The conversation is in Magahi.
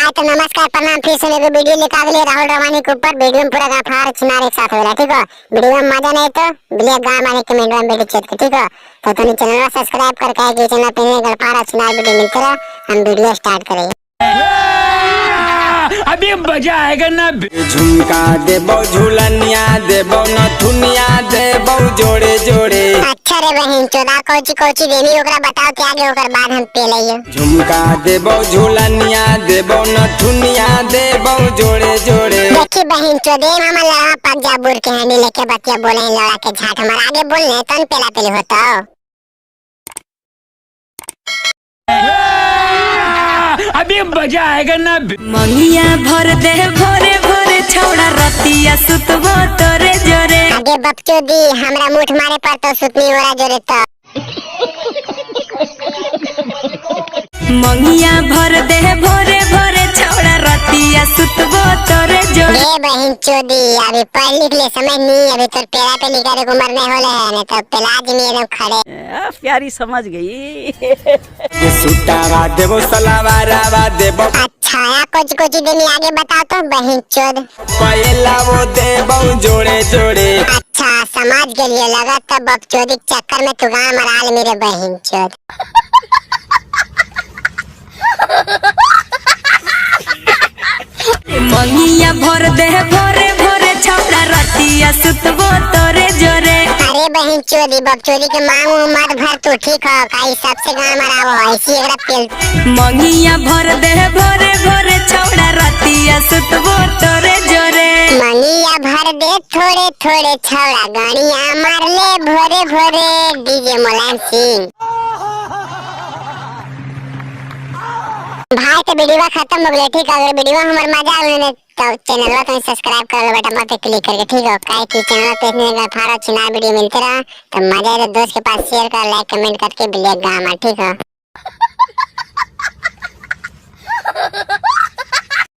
भाई तो नमस्कार प्रणाम, फिर से एगो वीडियो लेके आ गेलिए राहुल रवानी के ऊपर। वीडियो में पूरा गाफार छिनार एक साथ होला, ठीक हो। वीडियो में मजा नहीं तो बिलिया गाँव मारे कमेंट में वीडियो चेक, ठीक हो। तो तुम चैनल सब्सक्राइब करके के चैनल पे गलफार छिनार वीडियो मिलते रहा। हम वीडियो स्टार्ट करेंगे। अभी मजा आएगा ना। झुमका देबो झुलनिया देबो नथुनिया देबो जोड़े जोड़े। अच्छा रे बहन चोदा, कोची कोची देनी ओकरा बताओ के आगे, ओकर बाद हम पे लइयो। झुमका देबो झुलनिया देबो नथुनिया देबो जोड़े जोड़े। देखी बहन चोदे मामा लड़ा पक जा बुर के हनी लेके बतिया बोले हैं लड़ा के झाट हमारा आगे बोलने तन पेला पेली होता। अभी मजा आएगा ना। मंगिया भर दे भोरे भोरे छौड़ा रतिया सुतबो तोरे जोरे। आगे बकचोदी हमरा मुठ मारे पर तो सुतनी ओरा जोरे तो। मंगिया भर दे भोरे भोरे छौड़ा रतिया सुतबो तोरे जोरे। ए बहन चोदी अभी पढ़ लिख ले समझ नहीं, अभी तो पेला पे लिखा रे उम्र नहीं होले है, नहीं तो पेलाज में एकदम खड़े। प्यारी समझ गई। सुटावा देबो सलावारावा देबो। अच्छा या कोची कोची देनी आगे बताओ तो बहन चोद। पहला वो देबो जोड़े जोड़े। अच्छा समाज के लिए लगा तब बकचोदी के चक्कर में तू गाँव मराल मेरे बहन चोद। मंगिया भर दे भोरे भोरे छौड़ा रतिया सुतबो तोरे जोरे। अरे बहन चोदी बकचोदी के मांग मत भर तू, ठीक हो काई सबसे गाँव मरावो ऐसी एकरा पेल। मंगिया भर दे भोरे भोरे छौड़ा रतिया सुतबो तोरे जोरे। मंगिया भर दे थोड़े थोड़े छौड़ा गाड़िया मार ले भोरे भोरे। डीजे मुलायम सिंह भाई तो वीडियो खत्म हो गया, ठीक है। अगर वीडियो हमार मजा आवे तो चैनल को सब्सक्राइब कर लो बटन पे क्लिक करके, ठीक हो। काहे कि चैनल पे इतने फारो छिनार वीडियो मिलते रहा तो मजा आए तो दोस्त के पास शेयर कर, लाइक कमेंट करके बिलिया गामा, ठीक हो।